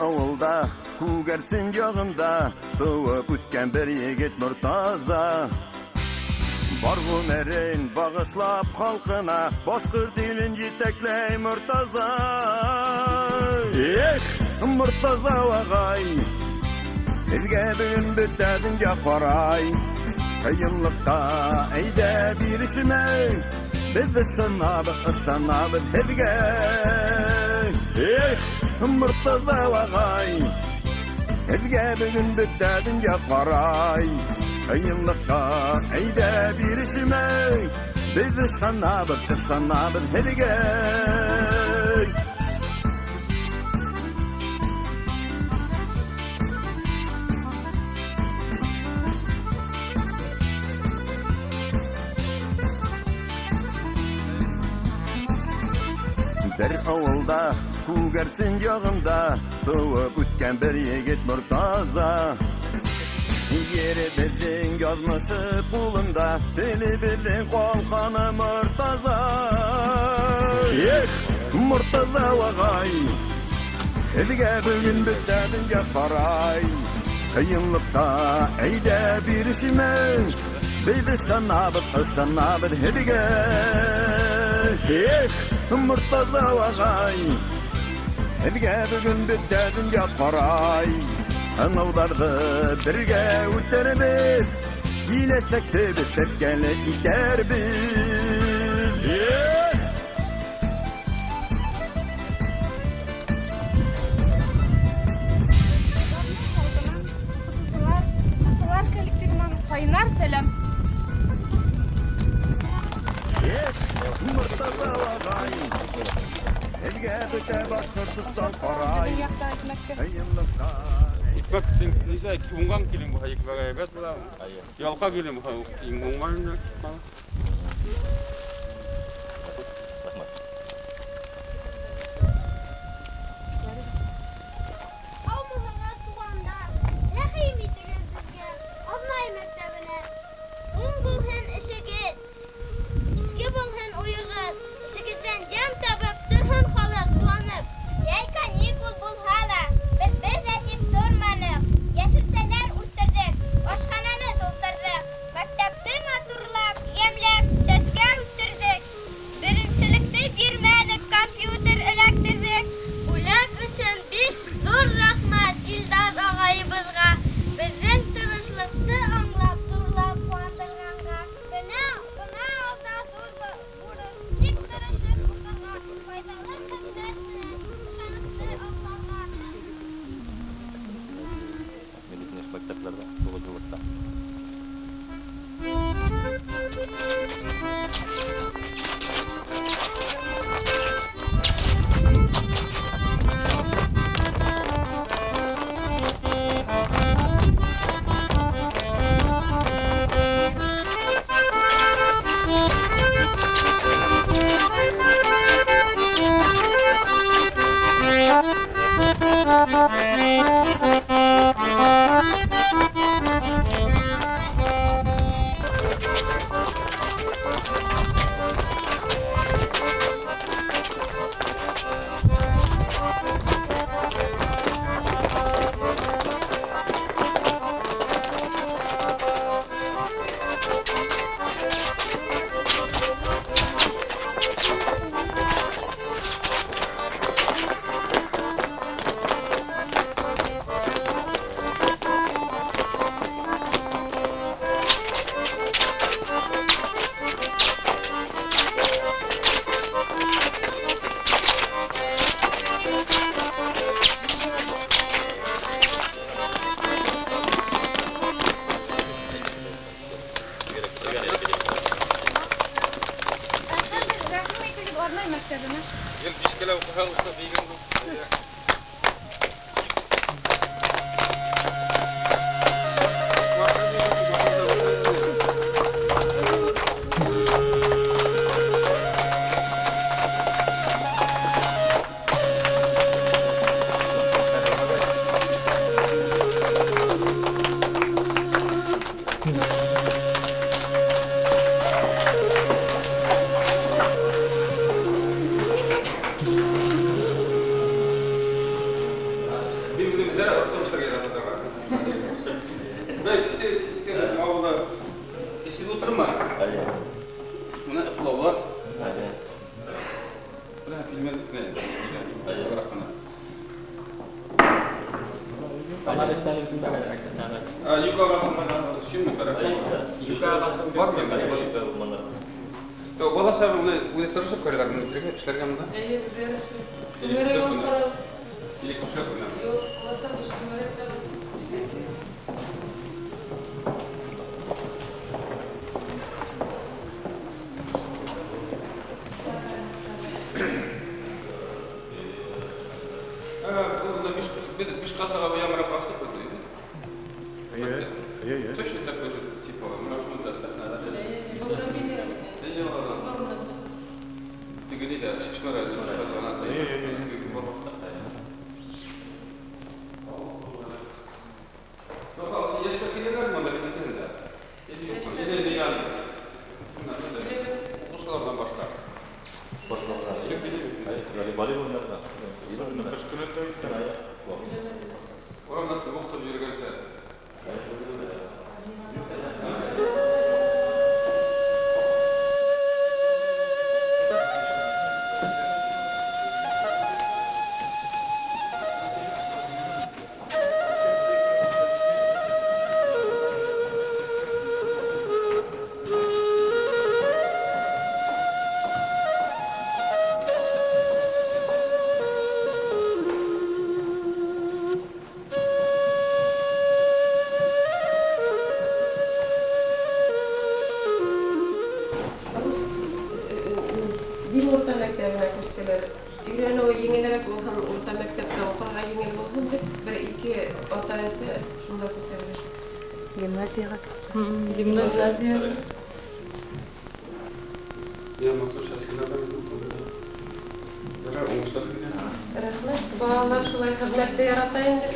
Авылда, Күгәрсен ягында туып үскән бер егет Мортаза. Бар гомерен багышлап халкына, башкорт илен җитәкләй Мортаза. Эх, Мортаза агай, Сезгә бүген бөтә дөнья карай. Кыенлыкка әйдә бирешмә, без ышанабыз, ышанабыз һеҙгә. Эх, Мортаза агай, һеҙгә бөгөн бөтә донъя ҡарай. Ҡыйынлыҡҡа әйҙә бирешмә, беҙ ышанабыҙ, ышанабыҙ һеҙгә. Бер ауылда, Күгәрсен яғында тыуып үҫкән бер егет Мортаза. Еребеҙҙең яҙмышы ҡулында, телебеҙҙең ҡалҡаны Мортаза. Эх, Мортаза ағай, һеҙгә бөгөн бөтә донъя ҡарай. Ҡыйынлыҡҡа әйҙә бирешмә, беҙ ышанабыҙ, ышанабыҙ һеҙгә. Эх, Мортаза ағай, һеҙгә бөгөн бөтә донъя ҡарай. Һынауҙарҙы бергә үтәрбеҙ, киләсәкте беҙ сәскәле итәрбеҙ. Эх! Уҡытыусылар, уҡыусылар коллективынан ҡайнар сәләм. Эх, Мортаза ағай, һеҙгә бөтә Башҡортостан ҡарай. Беҙҙең яҡта икмәккә. Ҡыйынлыҡҡа Икмәк нисә уңған килен булһа, икмәк әйбәт була. Ялҡа килен булһа, иң уңған инде. Рәхмәт. Һаумыһығыҙ, туғандар! Рәхим итегеҙ беҙгә, Аҙнай мәктәбенә. Уң булһын эшегеҙ, изге булһын уйығыҙ, эшегеҙҙән йәм табып, торһон халыҡ ҡыуанып. Йәй каникул булһа ла, беҙ бер ҙә тик торманыҡ. Йәшелсәләр үҫтерҙек, ашхананы тултырҙыҡ. Мәктәпте матурлап, йәмләп, сәскә үҫтерҙек. Беренселекте бирмәнек, компьютер эләктерҙек. Бүләк өсөн бик ҙур рәхмәт Илдар ағайыбыҙға. Беҙҙең тырышлыҡты аңлап, ҙурлап ҡыуандырғанға. Бына, бына алда ҙур бурыс. Тик тырышып уҡырға, файҙалы хеҙмәт менән ышанысты аҡларға. Медицина мәктәпләрҙә туғыҙ йыллыҡта. Ә хәҙер рәхим итегеҙ Аҙнай мәктәбенә. Ел биш килә уҡыһаң, бейген. Менә пилмән не. Юка Баласы моны тырышып карыйлар, моны эшләргә монда. Әйе, безләр эшли. Түгәрәк алып. Или күпләп менә. Юк, класстан тыш түгәрәктә эшли. Биш касага ямырап астык бит. Әйе. Точно такой же типа, менә шунда сәхнәдә. Теге нидә, Чишмә районы, Яшьләр киләләр монда бит инде. Укучылардан башлап. Урамда туктап йөргәнсә. Рус дин урта мәктәбенә күчтеләр. Өйрәнүе еңелерәк булһын, урта мәктәптә уҡырға еңел булһын дип, бер-ике ата-әсә шунда күсерҙе. Гимназияға. Гимназия. Я матур шәскеләрдән Ярар, уңышлар килә. Рәхмәт. Балалар шулай хеҙмәтте ярата инде.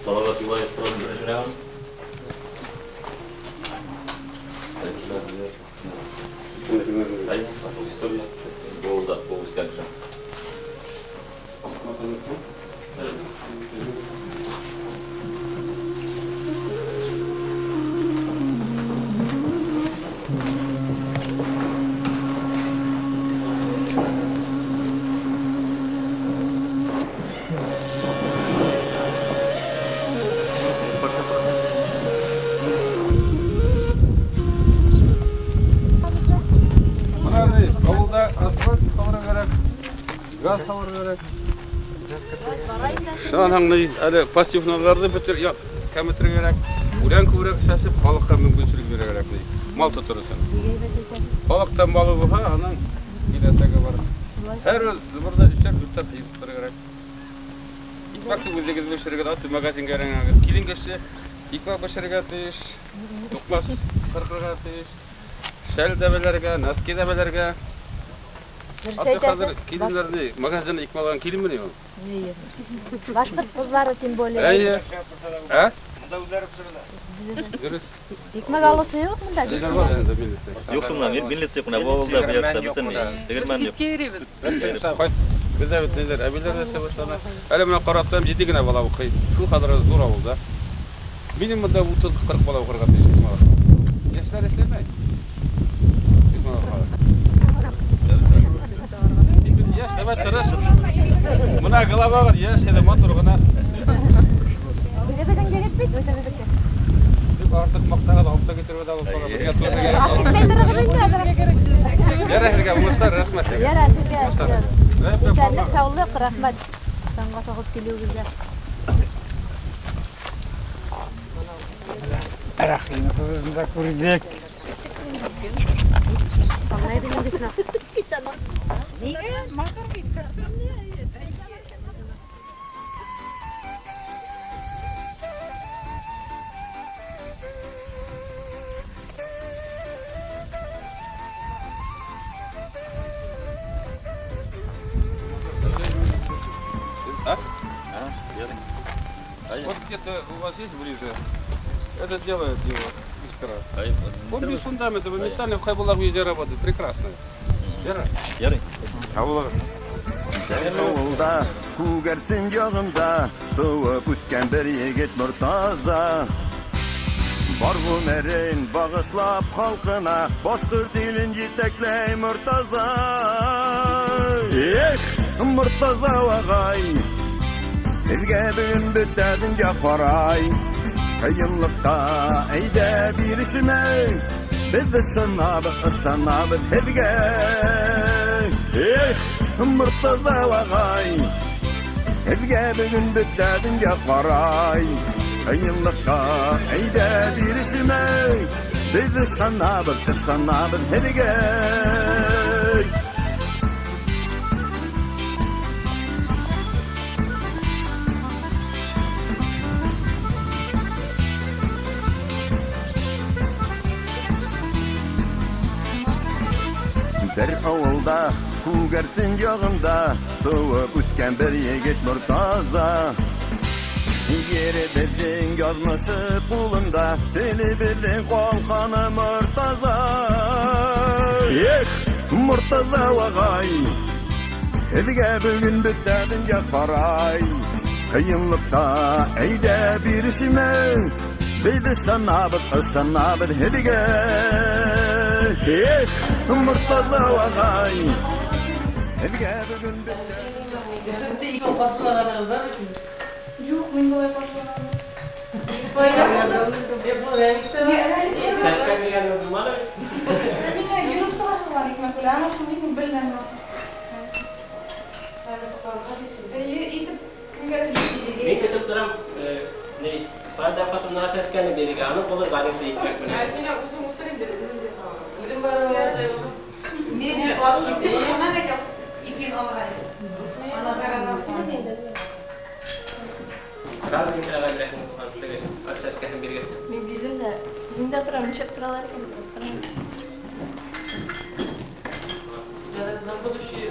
Салават Юлаев беренче. История. Газ салырга кәрәк. Шуннан әле пассивныйларны бөтер, кәметергә кәрәк. Үлән күбрәк чәчеп, халыкка мөмкинчелек бирергә кәрәк. Мал тотыр өчен. Халыкта малы булһа, аның киләчәге бар. Һәр дворда өчәр, дүртәр һыер тотырга кәрәк. Икмәк тә үзегез пешерергә, аты магазинга йөрәгез. Килен кеше икмәк пешерергә тиеш, тукмаш кыркырга тиеш, шәл дә белергә, носки да белергә. Аты хәзер киленнәрне магазиннан икмәк алган киленмени ул? Башҡорт ҡыҙҙары тем более. Әйе. Ә? Монда үзләре пешерәләр. Дөрес. Икмәк алыусы юҡ монда. Ниләр бар инде милиция? Юҡ шунда, милиция юҡ, авылда бу яҡта бөтөн тегермән юҡ. Ситкә йөрөйбөҙ. Беҙҙә бит ниләр, әбиләр дә башлана. Әле менә карап торам, 7 генә бала уҡый. Шул ҡәҙәр ҙур ауылда. Минимум монда 30-40 бала уҡырға тейеш Исмәғил. Йәштәр эшләмәй. Исмәғил. Йәш, давай тырыш. Мына голова йәш, әле матур ғына. Үҙебеҙҙең егет бит, үҙебеҙҙеке. Бик артыҡ маҡтағыҙ, алып та китереп алып бара. Беҙгә тоже кәрәк. Ярай һеҙгә уңыштар, рәхмәт һеҙгә. Ярай һеҙгә. Иҫәнлек, һаулыҡ, рәхмәт. Таңға соғып килеүегеҙгә. Рәхимовыбыҙны да күрҙек. Аңлай белмәйбеҙ. Нигә? Матур бит, торсын. А? А, Вот где-то у вас есть ближе? Это делает его мастера. Он без фундамента, моментально в Хайбулах везде работает. Прекрасно. Вера? Ярый. Бер авылда, Күгәрсен ягында туып үскән бер егет Мортаза. Бар гомерен багышлап халкына, башкорт илен җитәкләй Мортаза. Эх, Мортаза агай, Безгә бүген бөтә дөнья карай. Кыенлыкка әйдә бирешмә, без ышанабыз, ышанабыз һеҙгә. Эх, Мортаза агай, һеҙгә бөгөн бөтә донъя ҡарай. Ҡыйынлыҡҡа әйҙә бирешмә, беҙ ышанабыҙ, ышанабыҙ һеҙгә. Бер ауылда, Күгәрсен яғында тыуып үҫкән бер егет Мортаза. Еребеҙҙең яҙмышы ҡулында, телебеҙҙең ҡалҡаны Мортаза. Эх, Мортаза ағай, һеҙгә бөгөн бөтә донъя ҡарай. Ҡыйынлыҡта әйҙә бирешмә, беҙ ышанабыҙ, ышанабыҙ һеҙгә. Эх, Мортаза ағай, һеҙгә бөгөн бөтә Юҡ, мин былай ҡаршылағаным. Сәскә биргән булманы? Миңә йөрөп сыға торған икмәк белән, ана шул мин белмәнем. Эйе, итеп кемгә Мин көтөп торам, ни, Фәрдә ҡатынына сәскәне бирергә, аны ҡулы занятый икмәк белән. Әлфинә үҙең ултыр инде, үҙең дә ҡал. Үҙең барып Мин алып киттем, һәм ипин алған. Ана карамасын инде. Сразу мин ага рәхим булған теге сәскәһен биргәс. Мин бирҙем дә, мин дә торам, нишләп торалар икән? На будущее.